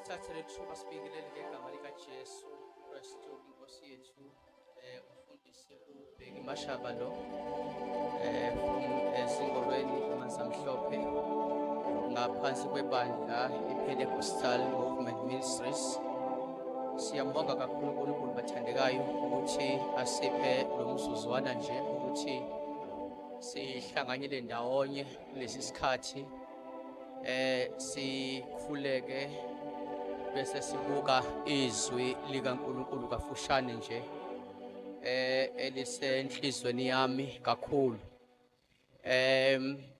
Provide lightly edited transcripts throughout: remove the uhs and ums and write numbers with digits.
Sithathe lethuba sibingelele ngegama likaJesu Kristu inkosi yethu, umfundisi uBheki Mashaba lo from eSingolweni eManzamhlophe, ngaphansi kwebandla iPentecostal Movement Ministries. Siyambonga kakhulu uNkulunkulu, bathandekayo, ukuthi asiphe lo mzuzwana nje ukuthi sihlanganyele ndawonye kulesi sikhathi, sikhuleke bese sibuka izwi likaNkulunkulu kafushane nje elisenhlizweni yami kakhulu.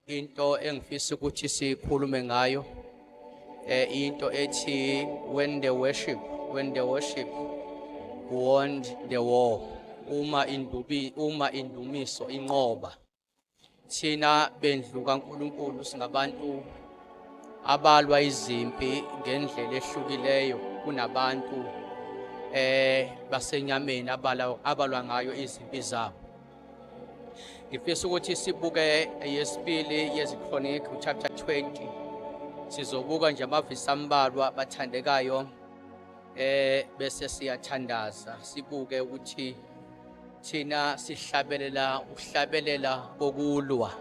Into engifisa ukuthi sikhulume ngayo, into ethi when the worship won the war, uma indumiso inqoba. Thina bendlu kaNkulunkulu singabantu abalwa izimpi ngendlela ehlukileyo kunabantu basenyameni abalwa ngayo izimpi zabo. Ngifisa ukuthi sibuke eyesibili yeziChronicle chapter 20. Sizobuka nje amavesi ambalwa, bathandekayo, bese siyathandaza, sibuke ukuthi thina sihlabelela ukuhlabelela kokulwa,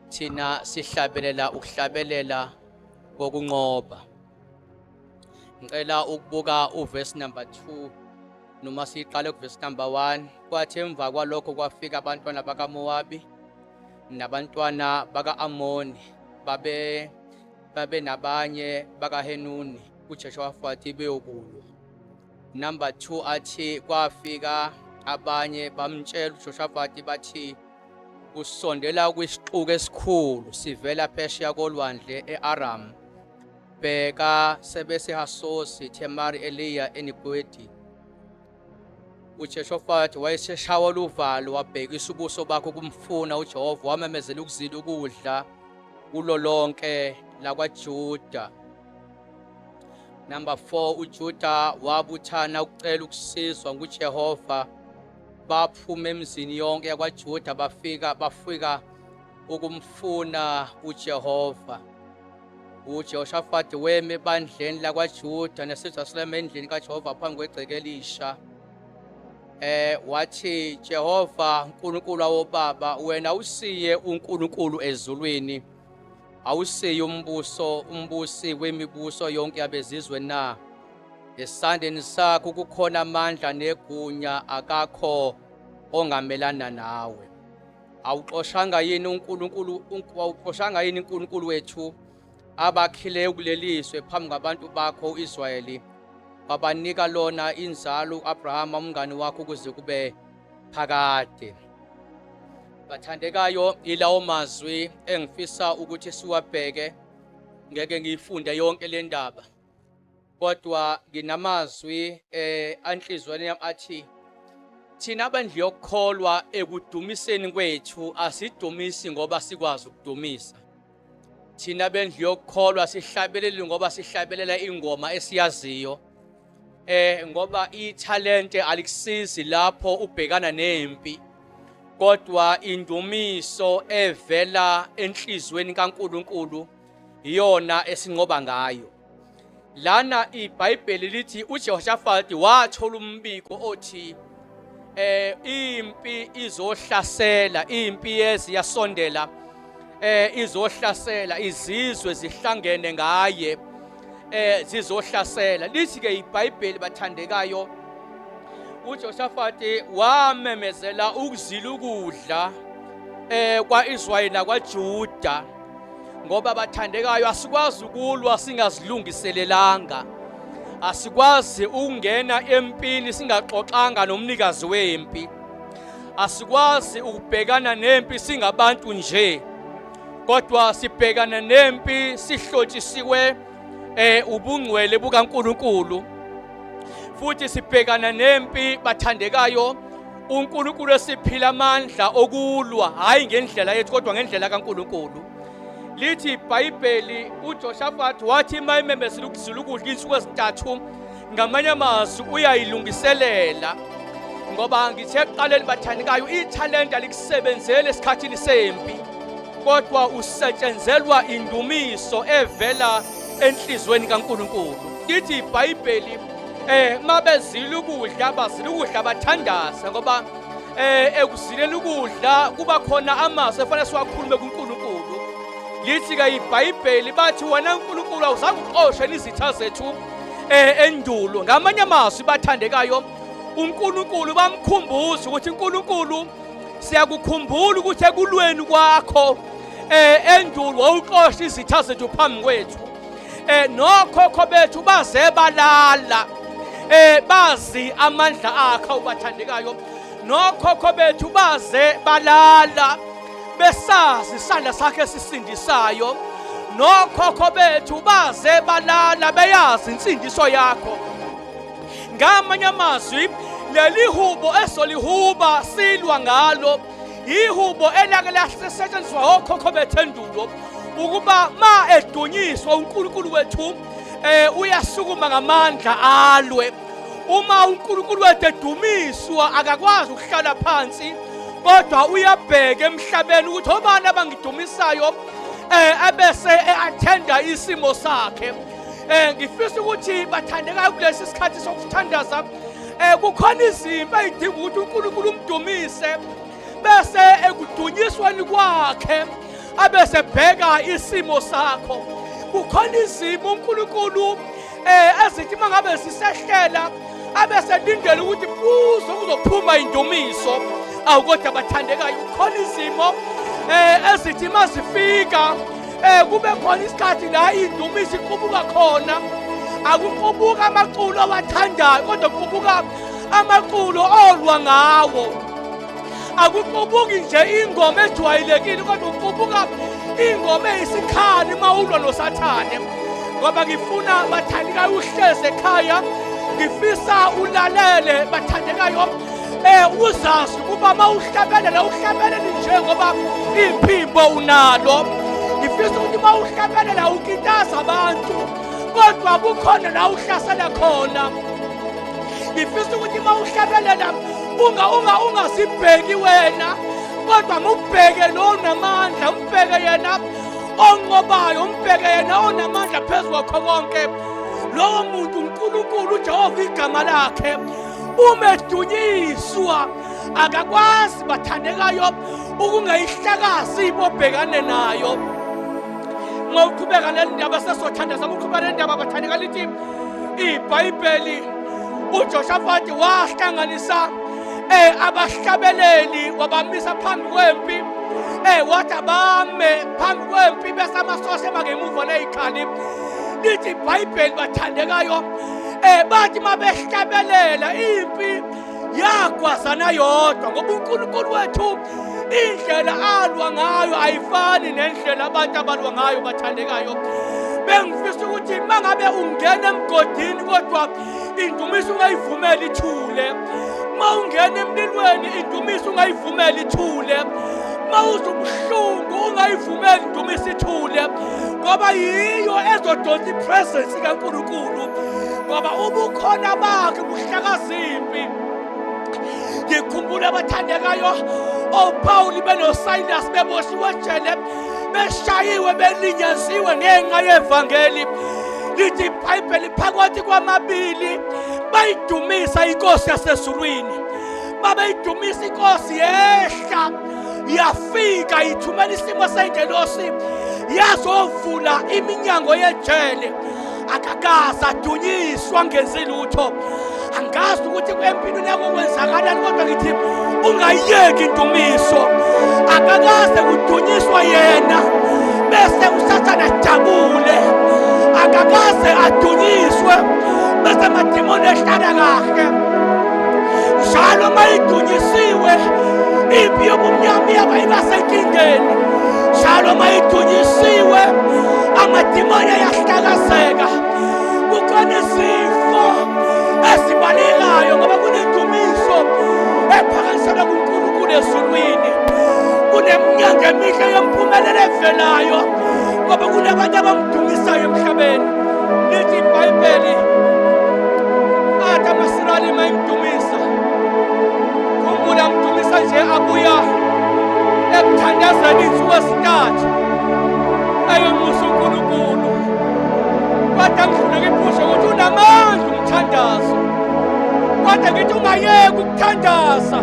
thina sihlabelela ukuhlabelela kokunqoba. Ngicela ukubuka uverse number 2 noma siqale kuverse number 1. Kwathi emva kwalokho kwafika abantwana bakaMowabi nabantwana baka-Amoni, babe nabanye bakaHenuni kuJehoshafati beyokulwa. Number 2 athi kwafika abanye bamtshela uJehoshafati bathi kusondela kwisixuku esikhulu sivela phesheya kolwandle eAram, bheka sebeseHasosi Themari Eliya eNigwedi. UJehoshafati wayeseshawa luvalo, wabhekisa ubuso bakhe kumfuna uJehova, wamemezela ukuzila ukudla kulo lonke lakwaJuda. Number 4, uJuda wabuthana ukucela ukusizwa nguJehova, baphuma emzini yonke yakwaJuda, bafika ukumfuna uJehova. UJehoshafati wema ebandleni lakwaJuda naseJerusalema endlini kaJehova phambi kwegceke elisha. Wathi, "Jehova uNkulunkulu wobaba, wena usiye uNkulunkulu ezulwini, awusiye umbusi wemibuso yonke yabezizwe na? Esandleni sakho kukhona amandla negunya, akakho ongamelana nawe. Awuxoshanga yini uNkulunkulu wethu abakhileyo kulelizwe phambi kwabantu bakho uIsrayeli, wabanika lona inzalo uAbraham umngani wakho kuze kube phakade?" Bathandekayo, ilawo mazwi engifisa ukuthi siwabheke. Ngeke ngiyifunde yonke le ndaba, kodwa nginamazwi anhlizweni yami athi thina abendlu yokukholwa ekudumiseni kwethu asidumisi ngoba sikwazi ukudumisa. Thina bendlu yokukholwa sihlabeleli ngoba sihlabelela ingoma esiyaziyo, ngoba ithalente alikusizi lapho ubhekana nempi, kodwa indumiso evela enhlizweni kaNkulunkulu iyona esinqoba ngayo. Lana iBhayibheli lithi uJehoshafati wathola umbiko othi impi izohlasela, impi yezi yasondela, izohlasela, izizwe zihlangene ngaye, zizohlasela. Lithi ke iBhayibheli, bathandekayo, uJehoshafati wamemezela ukuzila ukudla kwaIsrayeli nakwaJuda, ngoba, bathandekayo, asikwazi ukulwa singazilungiselelanga, asikwazi ukungena empini singaxoxanga nomnikazi wempi, asikwazi ukubhekana nempi singabantu nje, kodwa sibhekana nempi sihlotshisiwe ubungcwele bukaNkulunkulu. Futhi sibhekana nempi, bathandekayo, uNkulunkulu esiphila amandla okulwa, hayi ngendlela yethu kodwa ngendlela kaNkulunkulu. Lithi iBhayibheli uJoshafat wathi mayimemezela ukuzila ukudla insuku ezintathu, ngamanye amazwi uyayilungiselela, ngoba ngithe ekuqaleni, bathandekayo, ithalente alikusebenzeli esikhathini sempi, kodwa usetshenzelwa indumiso evela enhlizweni kaNkulunkulu. Lithi iBhayibheli mabezila ukudla, bazila ukudla bathandaza, ngoba ekuzileni ukudla kuba khona amazwi efanele siwakhulume kuNkulunkulu. Lithi ke iBhayibheli, bathi wena uNkulunkulu awuzange uxoshe izitha zethu endulo. Ngamanye amazwi, bathandekayo, uNkulunkulu bamkhumbuza ukuthi uNkulunkulu siyakukhumbula ukuthi ekulweni kwakho endulo wawuxosha izitha zethu phambi kwethu, nokhokho bethu baze balala bazi amandla akho ubathandekayo, nokhokho bethu baze balala besazi isandla sakhe esisindisayo, nokhokho bethu baze balala beyazi insindiso yakho. Ngamanye amazwi, leli hubo esolihuba silwa ngalo ihubo elake lasetshenziswa okhokho bethu endulo, ukuba ma edunyiswa uNkulunkulu wethu uyasukuma ngamandla alwe. Uma uNkulunkulu wethu edumiswa akakwazi ukuhlala phansi, kodwa uyabheka emhlabeni ukuthi obani abangidumisayo, ebese e-attenda isimo sakhe. Ngifisa ukuthi bathandekayo kulesi sikhathi sokuthandaza, kukhona izimpi ey'dinga ukuthi uNkulunkulu umdumise, bese ekudunyisweni kwakhe abese bheka isimo sakho. Kukhona izimo uNkulunkulu ezithi mangabe zisehlela abese lindele ukuthi kuzo kuzophuma indumiso. Awu kodwa bathandekayo, kukhona izimo ezithi mazifika kube khona isikhathi la indumiso iqubuka khona. Akuqubuka amaculo awathandayo, kodwa kuqubuka amaculo olwa ngawo. Akuqubuki nje ingoma ejwayelekile, kodwa kuqubuka ingoma eyisikhali mawulwa noSathane. Ngoba ngifuna bathandekayo uhleze ekhaya, ngifisa ulalele bathandekayo, uzazi ukuba mawuhlabelela uhlabelele nje ngoba iphimbo unalo. Ngifisa ukuthi mawuhlabelela ukitaza abantu, kodwa kukhona la uhlasela khona. Ngifisa ukuthi mawuhlabelela ungasibheki wena, kodwa mubheke lo onamandla, umbheke yena onqobayo, umbheke yena onamandla phezu kwakho konke. Lowo muntu uNkulunkulu uJehova igama lakhe, uma edunyiswa akakwazi bathandekayo ukungayihlakazi ibobhekane nayo. Ngokuqhubeka le ndaba sesothandaza, ukuqhubeka le ndaba bathandeka, lithi iBhayibheli uJoshafati wahlanganisa abahlabeleli wabamisa phambi kwempi, wathi abame phambi kwempi bese amasosha ema ngemuva nezikhali. Lithi iBhayibheli bathandekayo, bathi mabehlabelela impi yagwazana yodwa, ngoba uNkulunkulu wethu indlela alwa ngayo ayifani nendlela abantu abalwa ngayo bathandekayo. Bengifisa ukuthi mangabe ungena emgodini kodwa indumiso ungayivumeli ithule, uma ungena emlilweni indumiso ungayivumeli ithule, uma uzwa ubuhlungu ungayivumeli indumiso ithule, ngoba yiyo ezodonsa ipresence kaNkulunkulu, ngoba ubukhona bakhe buhlakaza impi. Ngikhumbula abathandekayo oPawuli benoSilas beboshiwe ejele, beshayiwe, belinyaziwe ngenxa yevangeli. Lithi iBhayibheli phakathi kwamabili bayidumisa inkosi yasezulwini. Babeyidumisa inkosi, yehla yafika ithumela isimo sengelosi yazovula iminyango yejele. Akakaze adunyiswa ngenzi lutho. Angazi ukuthi empilweni yakho kwenzakalani, kodwa ngithi ungayiyeki indumiso. Akakaze kudunyiswa yena bese uSathane ajabule. Akakaze adunyiswe bese amadimoni ehlala kahle. Njalo uma idunyisiwe impi yobumnyama iyaba iba senkingeni. Njalo uma idunyisiwe amadimoni ayahlakazeka. Kukhona izifo ezibalekayo ngoba kunendumiso ephakanyiselwa kuNkulunkulu ezulwini. Kuneminyango emihle yempumelelo evelayo ngoba kunabantu abamdumisayo emhlabeni. Lithi iBhayibheli athi amaSirayeli mayimdumisa, khumbula mdumisa nje abuya ekuthandazeni insuku ezintathu eyonxusa uNkulunkulu, kodwa ngidluleka iphusho ukuthi Unamandla umthandazo, kodwa ngithi ungayeki ukuthandaza.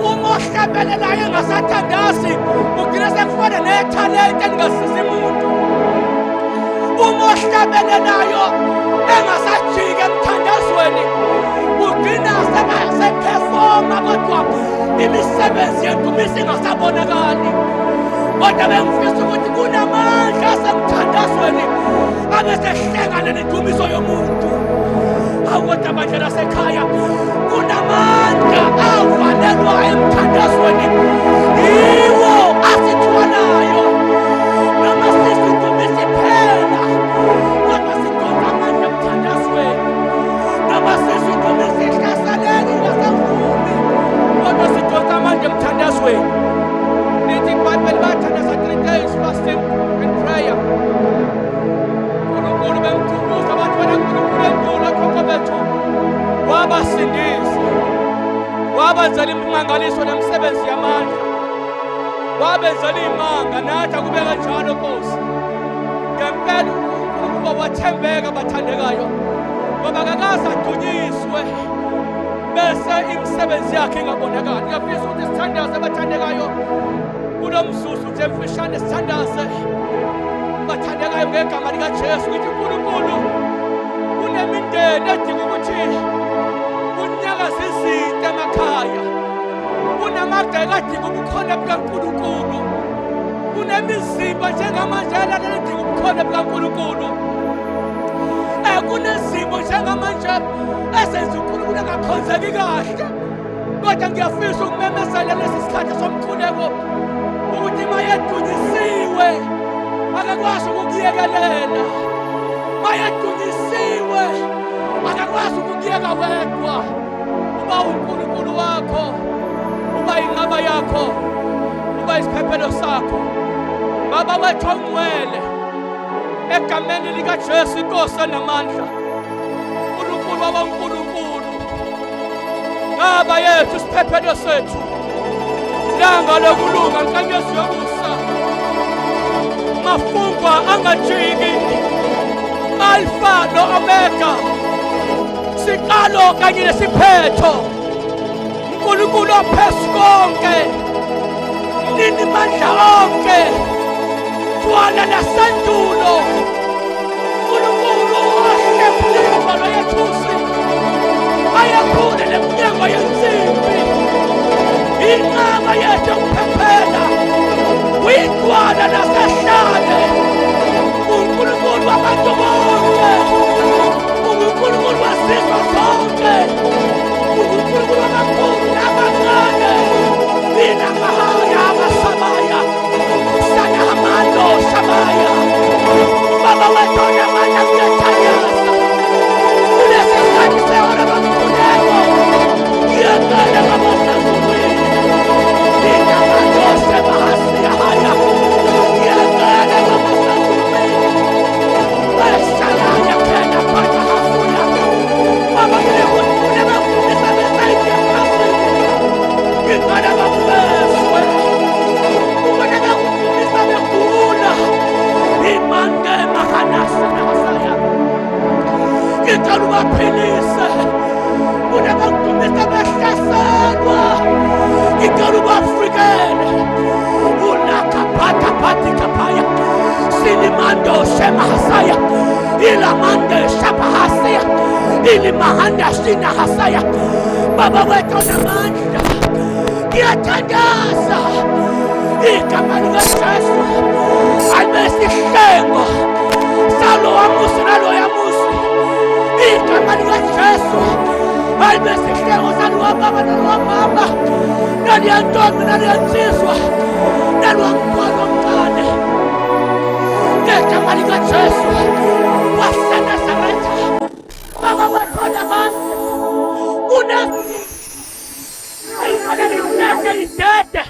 Uma ohlabelelayo engasathandazi ugcina sekufana nethalente elingasizi muntu. Uma ohlabelelayo engasajiki emthandazweni ugcina sephefoma, kodwa imisebenzi yendumiso ingasabonakali. Kodwa bengifisa ukuthi kunamandla asemthandazweni abesehlengane nendumiso yomuntu. Awu kodwa bandla lasekhaya, kunamandla avalelwa emthandazweni, yiwo asithwalayo. Noma sisidumisa iphela, kodwa sidonsa amandla emthandazweni. Noma sisidumisa ihlaseleki ingasavumi, kodwa sidonsa amandla emthandazweni. Lithi iBhayibheli bathandaza 3 days, fasting and prayer. uNkulunkulu bemkhumbuza abantu wena Nkulunkulu endulo okhokho bethu wabasindisa, wabenzela imimangaliso nemisebenzi yamandla, wabenzela iy'manga. Nathi akube kanjalo, Nkosi. Ngempela uNkulunkulu wathembeka, bathandekayo, ngoba akakaze adunyiswe bese imisebenzi yakhe ingabonakali. Ngiyafisa ukuthi sithandaze, bathandekayo, kulo mzuzu nje mfishane. Sithandaze, bathandekayo, ngegama likaJesu. Ngithi uNkulunkulu, kunemindeni edinga ukuthi kunyakaze izinto emakhaya, kunamagceke adinga ubukhona bukaNkulunkulu, kunemizimba njengamanje elalela edinga ubukhona bukaNkulunkulu, kunezimo njengamanje ezenza uNkulunkulu engakhonzeki kahle. Kodwa ngiyafisa ukumemezela lesi sikhathi somkhuleko ukuthi mayedunyisiwe akakwazi ukukuyekelela, mayedunyisiwe akakwazi ukukuyeka wedwa. Uba uNkulunkulu wakho, uba inqaba yakho, uba isiphephelo sakho. Baba wethu ongcwele, egameni likaJesu iNkosi enamandla, uNkulunkulu wabaNkulunkulu, ngaba yethu, isiphephelo sethu, langa lokulunga, nkanyezi yokusa, mafungwa angajiki, Alfa no-Omega, siqalo kanye nesiphetho, uNkulunkulu ophezu konke, mnini mandla onke, dwala lasendulo, uNkulunkulu ohlephula imivalo yethusi ayephule neminyango yensimbi, inqaba yethu yokuphephela, uyidwala lasehlane, uNkulunkulu wabantu bonke, unguNkulunkulu wesizwe sonke, unguNkulunkulu wabakhulu nabancane. Inamahaya abasabaya sanahamando shabaya. Baba wethu onamandla, kuyathandaza kulesi sikhathi sehora lomkhuleko. Ngiyacela babasezulwini, inamando sebahasiyahaya. Ngiyacela babasezulwini, beshalaya khena phatha hafuya. Baba, kunebafundisa besayidi ephasini, ngicela bakubezwe ubona bakufundisa begula imande mahanasa nahasaya. Ngicela ubaphilise. Kunabakudumisa behlaselwa, ngicela ubafikele. Ulakaphataphatikaphaya silimando shemahasaya ilamande shabahasia ilimahanda shinahasaya. Baba wethu onamandla, ngiyathandaza, igama likaJesu alibe sihlengo salowa muzi naloya muzi. Igama likaJesu alibe sihlengo salowa baba nalowa mama, naliya ntombi, naliya nsizwa, nalowa mntwana omncane, ngegama likaJesu waseNazaretha. Baba wethu onamandla, une idede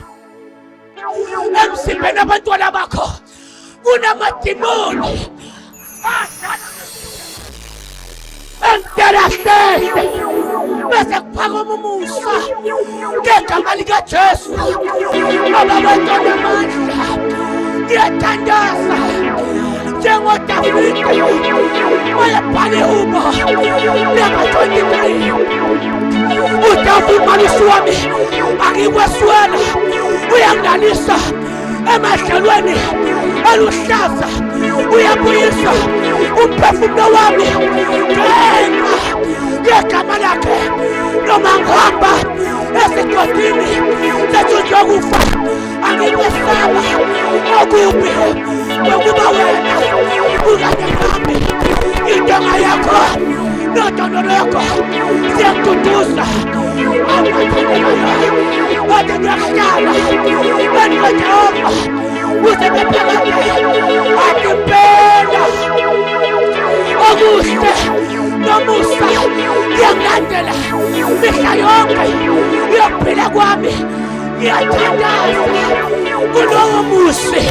emzimbeni abantwana bakho, kunamadimoni engidelahlele bese kuphakama umusa ngegama likaJesu. Baba wethu onamandla, ngiyathandaza. NjengoDavide wayebhala ihubo namba 23, uDavide malusi wami, angikweswela, uyangilalisa emadlelweni aluhlaza, uyabuyisa umphefumulo wami ngenxa yegama lakhe. Noma ngihamba esigodini sethunjwe kufa, angikwesaba okubi, ngokuba wena ukanye nami, intonga yakho nodondo lwakho siyakududuza. Awubathandekayo kodwa kuyakuhlala bani kaJehova kuze bephakade. Athi impela okuhle nomusa kuyakulandela mihla yonke yokuphila kwami. Ngiyathandaza kulowo musi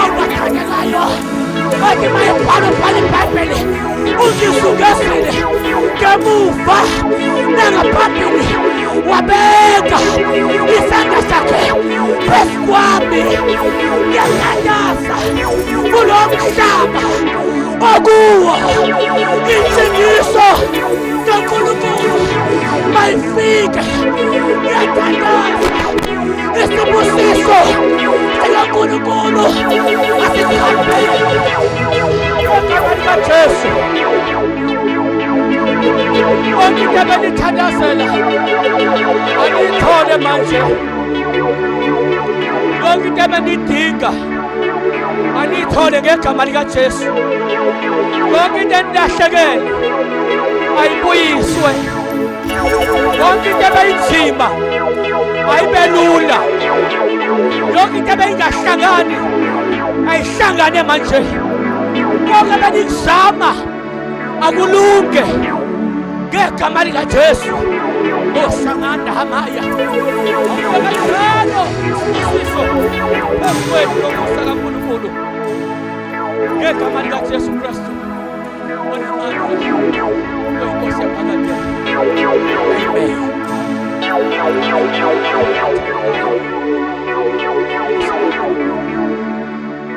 awubathandekayo, athi mayebhala bhala iBhayibheli, ungizungezile ngemuva nangaphambili, wabeka isandla sakhe phezu kwami. Ngiyathandaza kulo mhlaba okuwo, insindiso kaNkulunkulu mayifike. Ngiyathandaza, isibusiso sikaNkulunkulu asihambele egameni likaJesu. Yonke into ebenithandazela aniyithole manje, yonke into ebenidinga aniyithole ngegama likaJesu. Yonke into enilahlekele ayibuyiswe, yonke into ebeyinzima ayibe lula, yonke into ebeyingahlangani ayihlangane manje. Konke benikuzama akulunge ngegama likaJesu. Oshanganda hamaya kanjalo isibusiso phezu kwethu lomusa kaNkulunkulu ngegama likaJesu Kristu onamandla, oyiNkosi yaphakade. Amen.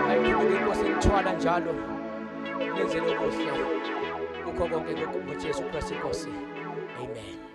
Ayiqhubeke iNkosi ithwala njalo, nenzele okuhle kukho konke ngoJesu Kristu iNkosi. Amen.